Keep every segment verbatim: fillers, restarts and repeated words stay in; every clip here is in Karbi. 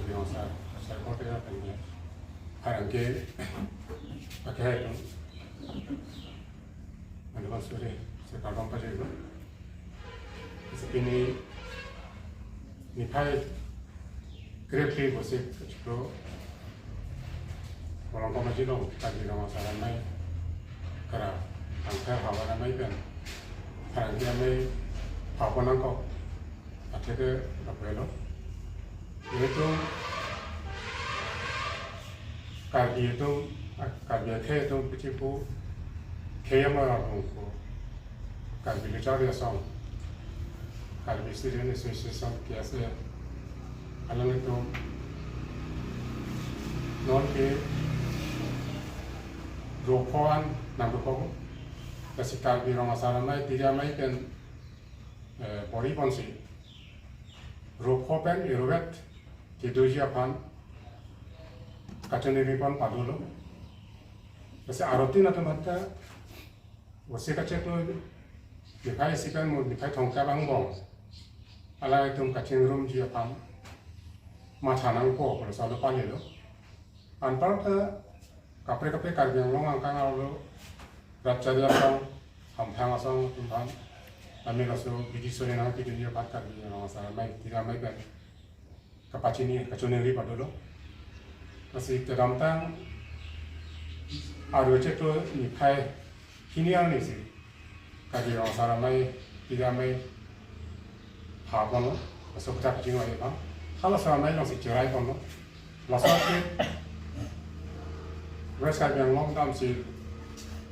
Yang sa, sa kote ya kan ya. Harang ke pakai itu. Anu kan sore, saya kalau apa sih itu. Seperti ini, ini pai great thing was it, bro. Walang pamaji long, Karbi Rong Asar Amei, kara, angker hawa amei pen, harang dia amei, apa nangkok, athe ke, apa lo. Ilitum Karbi atum, ah, Karbi akhei atum pichipu kheyam arong ko. Karbi Literature Association, Karbi Student Association, K S A, alanglitum non ke rokho an nangdukok. Lasi Karbi Rong Asar Amei, Tiri Amei pen, eh, bor-i ponsi rokho pen erovet kedoji aphan kachiningri pon padolo. Lasi arotin atum hatta osi kacheklo, niphai isi pen mo niphai thomkep angbong alanglitum kachingrumji aphan matha nangpo, pulo salo palelo. Anparta kaprek kaprek Karbi Anglong angkang arlo, Ratchari Asong, Hamphang Asong atum aphan, ami laso bidi sore nangpidunji aphan Karbi Rong Asar Amei, Tiri Amei pen kapachini, kachiningri padolo. Lasi kedamtang aru cheklo niphai hini arnisi Karbi Rong Asar Amei, Tiri Amei ha ponlo, laso kachak jingwa ipang. Halaso amei alongsi cherai ponlo. Laso ke West Karbi Anglong damsi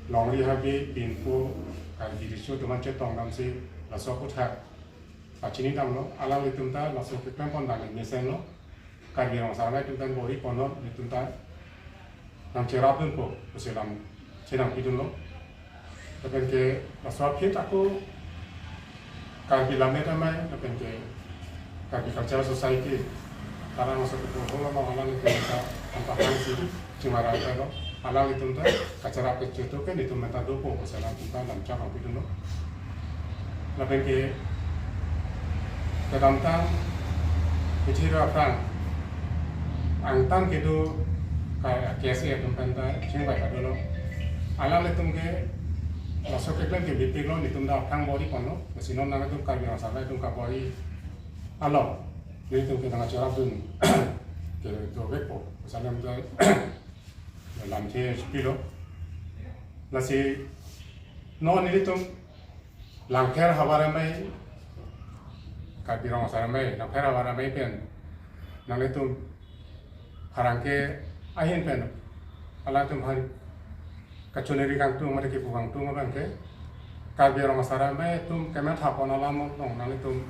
longri habe pinpo Karbi riso atum an chetong damsi laso aputhak pachini damlo, alanglitum ta laso keklem pon dam mesenlo. Karbi Rong Asar Amei atum pen bor-i ponlo, ilitum ta nangcherapdunpo pusi lam chenangpidunlo. Lapen ke laso aphi ta ako Karbi Lammet Amei, lapen ke Karbi Cultural Society, karang laso kepo holo along alanglitum ta anpahang si chingvarai lo, alanglitum ta kacherap kechetu ke nelitum menta dopo pusi alanglitum ta lam chenangpidunlo. Lapen ke kedamtang kechira aphrang angtan kedo ka K S A atum pen ta chingvai padolo. Alanglitum ke laso keklem ke bipiklo, nelitum ta aphrang bor-i ponlo. Lasi non nangtum Karbi Rong Asar Amei atum kabor-i along nelitum ke nangcherapdun ke dovekpo pusi alanglitum ta lamthe chipilo. Lasi non nelitum Langpher Havar Amei, Karbi Rong Asar Amei, Langpher Havar Amei pen nanglitum harang ke ahin pen alangtum aphan kachiningri kangtung mate kipu kangtung abang ke Karbi Rong Asar Amei atum kematha pon alam along nanglitum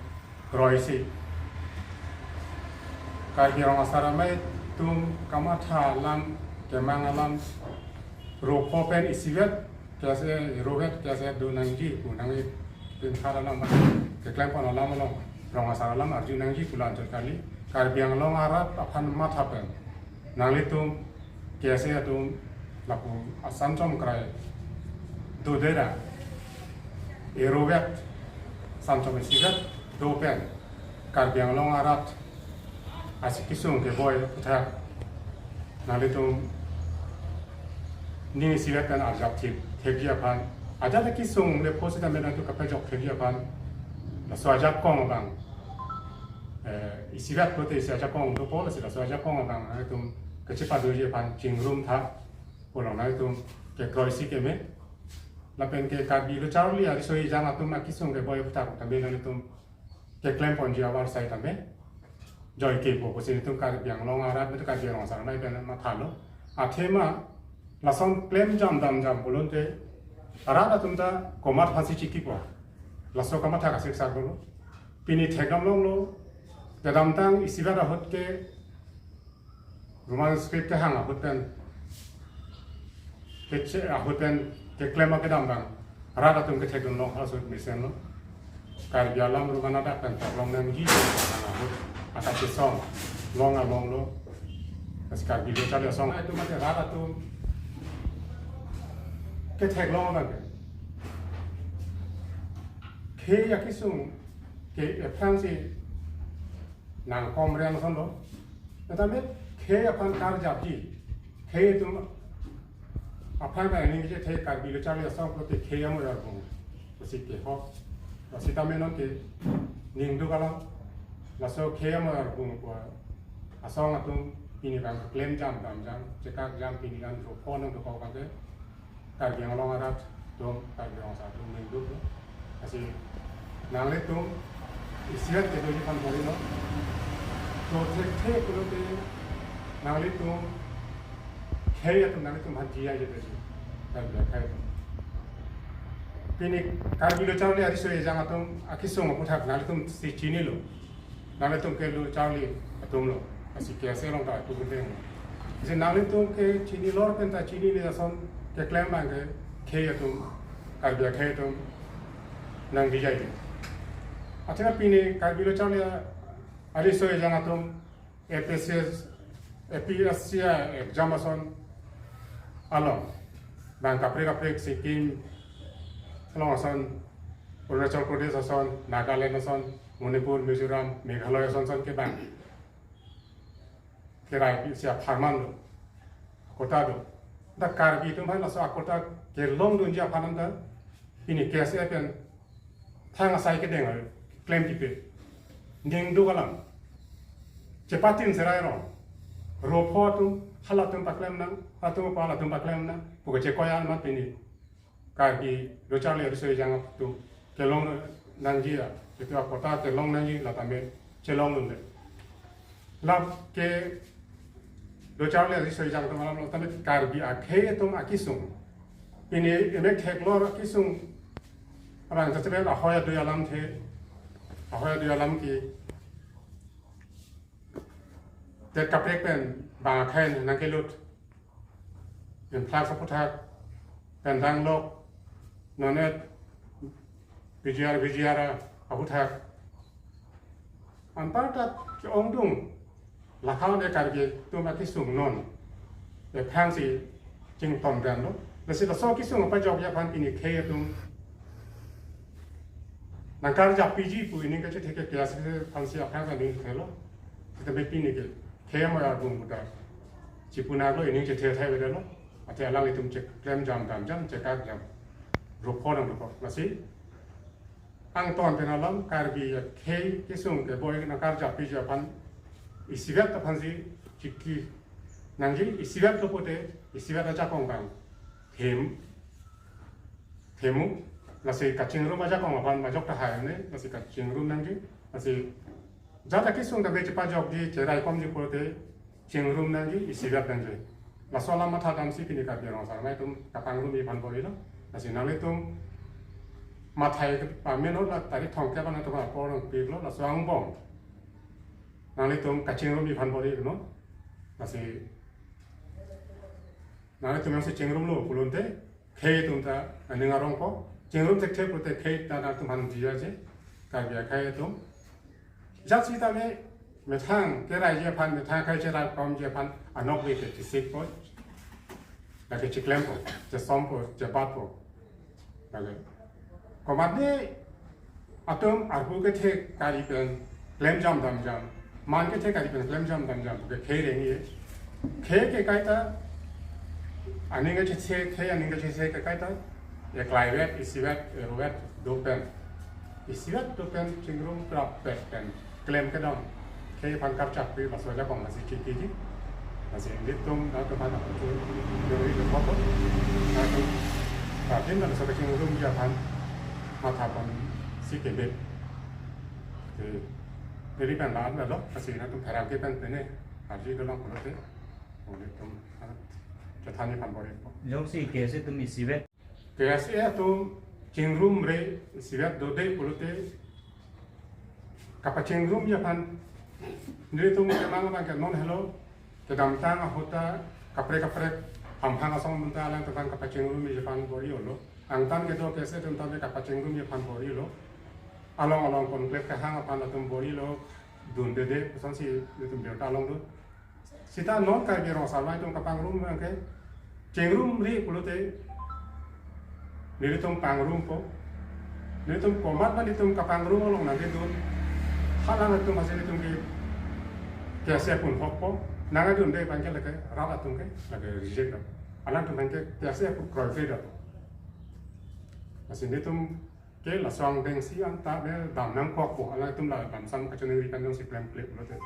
kroisi. Karbi Rong Asar Amei atum kamatha alam, kemang alam, rokho pen isivet K S A, erovet K S A do nangji pu nangli pinthar alam, keklem pon alam along Rong Asar alam arju nangji pu la anchot kali. Karbi Anglong arat aphan matha pen nanglitum K S A atum lapu asan chom krai dodera erovet san chom isivet do pen Karbi Anglong arat isi kesung keboi aputhak nanglitum ning isivet pen arjap thip thepji aphan, ajat kesung le pho sita menang tu kapejok thepji aphan, laso ajakong abang, eh, isivet pulote isi ajakong dopo, lasi laso ajakong abang nanglitum kachepadoji aphan chingrum tha pu along nanglitum kekroisi keme. Lapen ke Karbi lo charli ari soi jang atum akesung keboi aputhak tame nanglitum keklem ponji avarsai tame joike po pusi nelitum Karbi Anglong arat nelitum Karbi Anglong asar nai pen mathalo. Athema lason klem jam dam jam pulote arat atum ta komat aphansi chikipo. Laso kamatha kasik sak dolo. Pini thekdam longlo. Kedamtang isivet ahut ke Roman script kehang ahut pen, keche ahut pen keklem akedam abang rat atum kethekdun long ahut mesenlo. Karbi alam Roman adak pen theklong nangji ahut akachesong long alonglo. Lasi Karbi lo charli asong atum mate rat atum ketheklong abang ke khei akesung ke aphrangsi nangkom reng sonlo. Tame khei aphan karjapji, khei atum aphan ka aning kechethe Karbi Lo Charli Asong pulote khei amoi arbung pusi kehok. Lasi tame nonke ning duk alam, laso khei amoi arbung pu asong atum pini abang klemjam damjam, chekakjam pini an ro phone nang dokok abangke Karbi Anglong arat atum, Karbi Anglong atum ning duk. Lasi nanglitum isivet kedoji aphan bor-ilo. To thekthe pulote nanglitum khei atum nanglitum aphan diya je doji. Karbi akhei atum. Pini Karbi Lo Charli Ariso Ejang atum akesung aphuthak nanglitum si chinilo. Nanglitum ke Lo Charli atumlo. Lasi K S A along ta atum deng. Lasi nanglitum ke chinilo pen ta chinine ason keklem abangke khei atum, Karbi akhei atum nangdijai. Athema pini Karbi Lo Charli Ariso Ejang atum A P S C, A P S C exam ason along, bang kaprek kaprek Sikkim along ason, Arunachal Pradesh ason, Nagaland ason, Manipur, Mizoram, Meghalaya ason ason ke bang kerai pi sia pharman do, akota do. Da Karbi atum aphan laso akota kelongdunji aphan anta pini K S A pen thang asai kedeng klempipe. Ning duk alam. Chepatin serai rong. Ro pho atum, halatum paklem nang, atum pa halatum paklem nang, puke chekoi amat pini Karbi Lo Charli Ariso Ejang atum kelong nangji ya, itum akota kelong nangji, la tame chelongdunde. Lake Lo Charli Ariso Ejang atum alamlo tame Karbi akhei atum akesung. Pini emek theklor akesung abang ta cheben ahoi adui alamthe, ahoi adui alam ke det kaprek pen bang akhei nangkelut. Influx aphuthak, Pendanglok, Nonet, P G R, V G R aphuthak. Anparta ke-ongdung, lakha-un e Karbi atum akesung non. Ephangsi chington danlo. Lasi laso akesung apajokji aphan pini khei atum nangkarjap piji pu ining kachethe ke K S A aphansi aphang aning thelo. Sitame pini ke khei amoi arbung puta chipunaklo, ining chethe thai vedetlo. Athe alanglitum cheklem jam dam jam, chekak jam. Ro pho nang ro pho. Lasi angton pen alam Karbi akhei kesung keboi nangkarjap piji aphan isivet aphansi chiki nangji, isivet lo pulote isivet ajakong bang hem, hemu, lasi kachingrum ajakong aphan majok tahai ne, lasi kachingrum nangji, lasi jat akesung ta be chepajokji, cheraikomji pulote chingrum nangji, isivet nangji. Laso alam matha damsi pini Karbi Anglong asarmai atum kapangrumji aphan bor-ilo. Lasi nanglitum mathai pamenon la tarik thomkep an atum apor nangpiklo, laso angbong nanglitum kachingrumji aphan bor-ilo. Lasi nanglitum jongsi chingrumlo pulote khei atum ta aning arongpo. Chingrum thekthe pulote khei ta nangtum aphan diya je, Karbi akhei atum. Jat sitame methang keraiji aphan, methang akhei cheraikomji aphan anokbe ke chisikpo, lake chiklempo, chesompo, chebatpo. Lake komatne atum arpu kethe kari pen klemjam damjam, man kethe kari pen klemjam damjam ke khei rengji. Khei ke kaita, aning kachethe, khei aning kachethe ke kaita, eklaivet, isivet, erovet do pen, isivet do pen chingrum prap pet pen klem kedam. Khei aphan karchapri laso ajakong lasi chikiji. Lasi ilitum nangtum aphan aputu dori de foto. Nangtum, tapi na laso kachingrumji aphan matha ponsi kebe. Ke, deri pen la-an lo, lasi nangtum pherangke pen pene arji dolong pulote, ilitum, ah, chethanji aphan bor-ipo. Jongsi K S A atum isivet, K S A atum chingrumre, isivet dode pulote kapachingrumji aphan nelitum kemang abangke non helo, kedamtang ahut ta kaprek kaprek hamphang asong atum ta alangtum aphan kapachingrumji aphan bor-ilo. Angtan kedo K S A atum ta be kapachingrumji aphan bor-ilo. Along along conclave kehang aphan latum bor-ilo. Dundede, kosonsi itum birta longdun. Sita non Karbi Anglong asarmai atum kapangrum abangke chingrumri pulote nelitum pangrumpo. Nelitum komat ma nelitum kapangrum along nangkedun. Halangtum hasi nelitum ke K S A pu hokpo, nangdunde abang ke lake rat atum ke lake reject lo. Alangtum abang ke K S A pu kroikre lo. Lasi nelitum ke laso angdeng si anta ne dam nangkokpo, alangtum la damsam kachiningri kan jongsi klemkle pulote.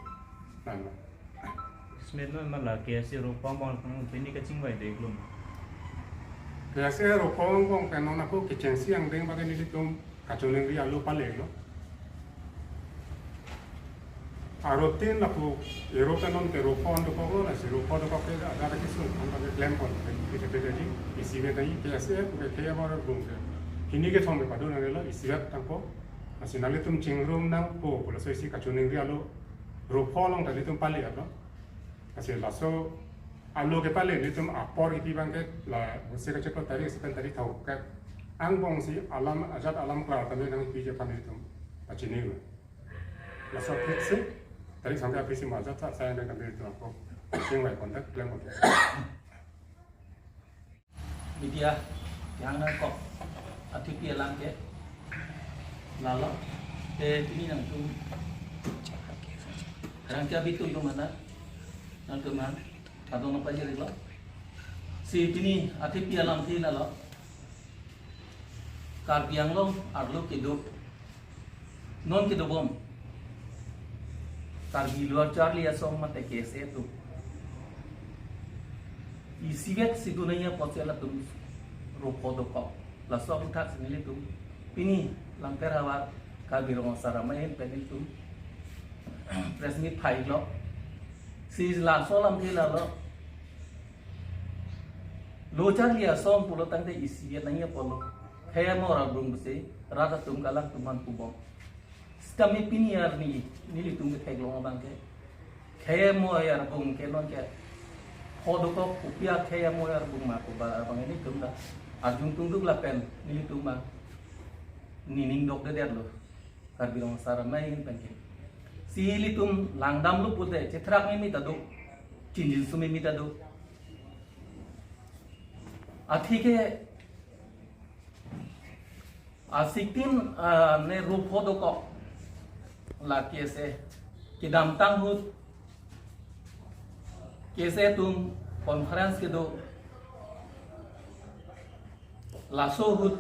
Damlo. Ismet no mala K S A ropho angbong pini kachingvai de klum. K S A ropho angbong pen non ako kechengsi angdeng abang ke nelitum kachiningri alo palelo. Arotin lapu Europe non ke ropho an dokoklo, lasi ropho dokok ke ada ada kisung, an pada klempon, ke ke ke ji, isivet aji, K S A pu ke ke amar bung ke. Hini kethom ke padun lo, isivet tangpo. Lasi nanglitum chingrum nangpo, pu laso isi kachiningri alo, ropho along ta nelitum pale lo. Lasi laso alo kepale nelitum apor kipi abang ke la, busi kacheklo tarik, sepen tarik thau ke. Angbong si alam, ajat alam klar kami nangpiji aphan nelitum kachinilo. Laso aphi si, tarik sangka aphi si majat sa saya dengan diri tuan ko. Sing lai kontak, bilang kontak. Media, yang nangkok, athepi alam ke, lalo, te pini nangtum, rang ke abitu yung mana, nangtum mana, atau napa jadi lo. Si pini, athepi alam si lalo, Karbi Anglong arlo kedo, non kedobom Karbi Lo Charli Asong mate K S A atum isivet si dun nangji apotsi latum ropho dokok. Laso aphuthak si nelitum pini Langpher havar Karbi Rong Asar Amei ahin pen nelitum press meet phai lo. Si laso alam ke lalo, Lo Charli Asong pulo tangte isivet nangji apotlo. Khei amo arbung pusi rat atum ke alangtum aphan pubom. Sitame pini arni nelitum ketheklong abang ke, khei amo arbung ke non ke pho dokok, kopi akhei amo arbung ma pu ba abang nelitum ta arjung tungduk lapen nelitum ma nining dokdedetlo. Karbi Rong Asar Amei ahin pen ke. Si ilitum langdamlo pulote, chethrak mimi ta do, chinjinso mimi ta do. Atheke, a, siktin, a, ne ropho dokok la K S A kedamtang ahut K S A atum conference kedo, laso ahut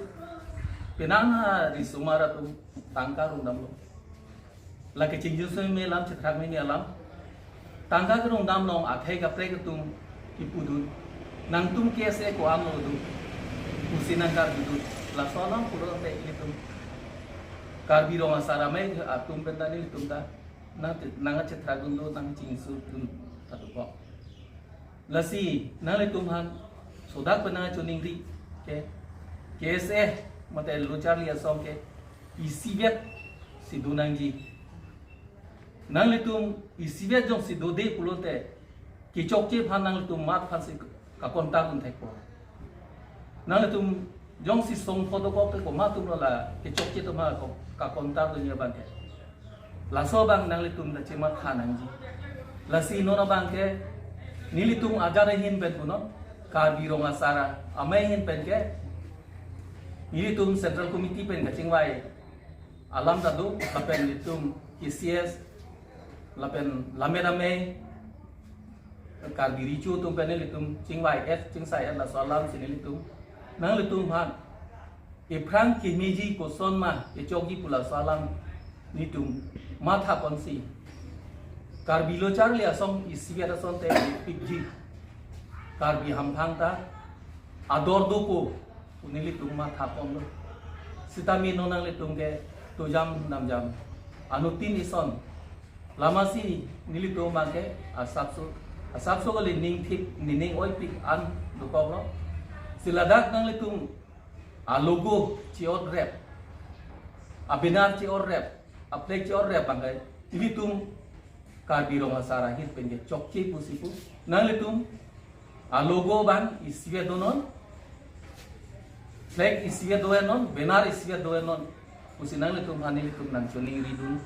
penang arisomar atum tangka rongdamlo. Lake chingjinso mimi alam, chethrak mimi alam. Tangka kerongdam along athai kaprek atum kipudun. Nangtum K S A ko-an lo do, pusi nangkardun. Laso alam pulo tangte ilitum Karbi Rong Asar Amei atum pen ta nelitum ta nang, nangchethrakdun do, nangchingsudun ta dokok. Lasi nanglitum aphan sodak pen nangchiningri ke, K S A mate Lo Charli Asong ke isivet si dun nangji. Nanglitum isivet jongsi dode pulote, kechokche aphan nanglitum math aphan si kakontar dun thekpo. Nanglitum jongsi song pho dokok ke komat atum lo la kechokche atum aphan ko kakontar dunji abang ke. Laso abang nanglitum ta chematha nangji. Lasi non abang ke nelitum ajat ahin pen punon, Karbi Rong Asar Amei ahin pen ke nelitum Central Committee pen kachingvai alam ta do, lapen nelitum K C S, lapen Lammet Amei, Karbi Recho atum pen nelitum chingvai-et, chingsai-et laso alam si nelitum, nanglitum aphan ephrang kemeji koson ma kechokji pu laso alam nelitum mathaponsi, Karbi Lo Charli Asong isivet asonte pikji, Karbi hamphang ta ador dopo pu nelitum mathaponlo. Sitame non nanglitum ke tojam namjam anuttin ison, lama si nelitum abang ke asapso, asapso kali ningthip, nining oipik an dokoklo. Si ladak nanglitum a-logo che-otrep, a-banner che-otrep, a-flag che-otrep abang ke ilitum Karbi Rong Asar ahin pen ke chokche pusi pu. Nanglitum a-logo abang isivet donon, flag isivet donon, banner isivet donon pusi nanglitum aphan nelitum nangchiningridun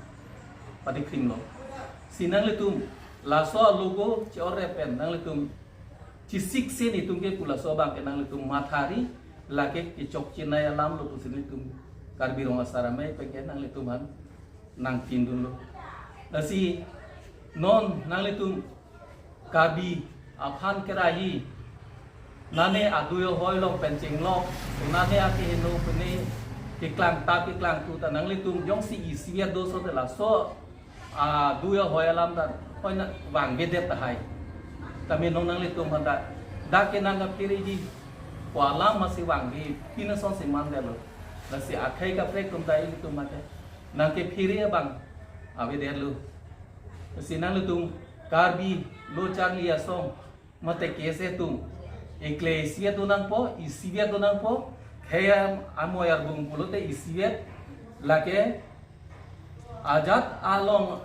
padikhrimlo. Si nanglitum laso a-logo che-otrep pen nanglitum chesik si nelitum ke pu laso abang ke nanglitum mathari, lake kechokchenei alam lo pusi nelitum Karbi Rong Asar Amei pen ke nanglitum aphan nangpindunlo. Lasi Non nanglitum Karbi aphan kerahi, nane adui ahoi along pen chenglok, nane akeheno pene keklang ta keklang tu ta nanglitum jongsi isivet do so te laso adui ahoi alam ta hoi na vangvedet tahai. Tame non nanglitum aphan ta dak ke nangkaphere di pu alam masi vangve pine asonsi mandetlo. Lasi akhei kaprek atum ta ilitum mate nangkephere abang avedetlo. Lasi nanglitum Karbi lo charli asong mate K S A atum ekle isivet do nangpo, isivet do nangpo, khei amoi arbung pulote isivet, lake ajat along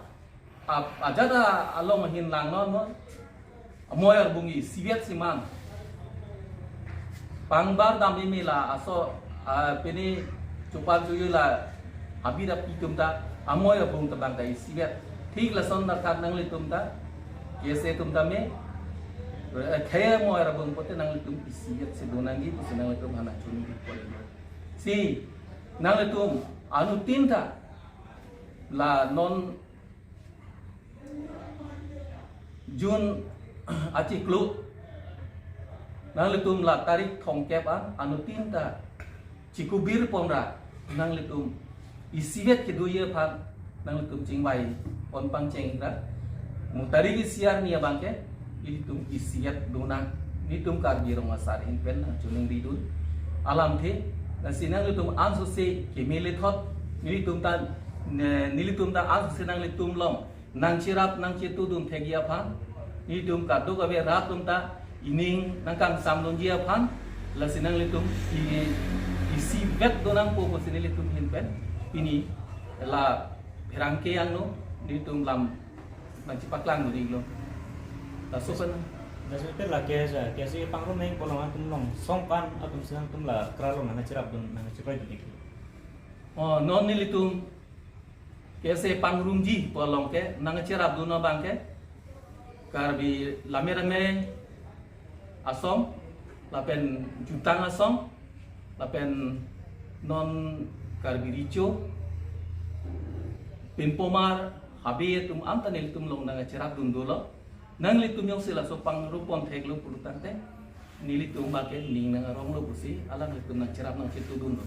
ap- ajat a- along ahin langnon non amoi arbung isivet si man. Pangbar dam imi la aso, ah, pini chupan chuyu la abira pitum ta amoi arbung tabang ta isivet. Thik lason darkar nanglitum ta, K S A atum ta me, eh, khei amoi arbung pote nanglitum isivet si do nangji pusi nanglitum aphan nangchuningri pon. Si nanglitum anuttin ta la non June achiklo nanglitum la tarik thomkep an anuttin ta chikubir ponra nanglitum isivet kedoji aphan nanglitum chingvai pon pangcheng ra. Mo tarik isi arni abang ke ilitum isivet do nang, nelitum Karbi Rong Asar ahin pen nangchuningri dun. Alamthe, lasi nanglitum ansose kemele thot, nelitum ta, ne- nelitum ta ansose nanglitum along nangcherap nangchetudun thekji aphan, nelitum kadokave rat atum ta ining nangkangsamdunji aphan, lasi nanglitum i- isivet do nangpo pusi nelitum ahin pen pini la pherangke angno nelitum lam nangchepaklang dun-iklo. Laso pen. Lasi pen la K S A, K S A pangrum neng pu along atum along song kan atum si nangtum la kra along nangcherapdun nangchekroidun-iklo. Oh, non nelitum K S A pangrumji pu along ke nangcherapdun abang ke Karbi Lammet Amei asong, lapen Jutang asong, lapen non Karbi Recho, Pinpomar, Habe atum anta nelitum along nangcherapdun dolo. Nanglitum jongsi laso pangrum pon theklo pulo tangte nelitum abang ke ning nangaronglo pusi alanglitum nangcherap nangchetudunlo.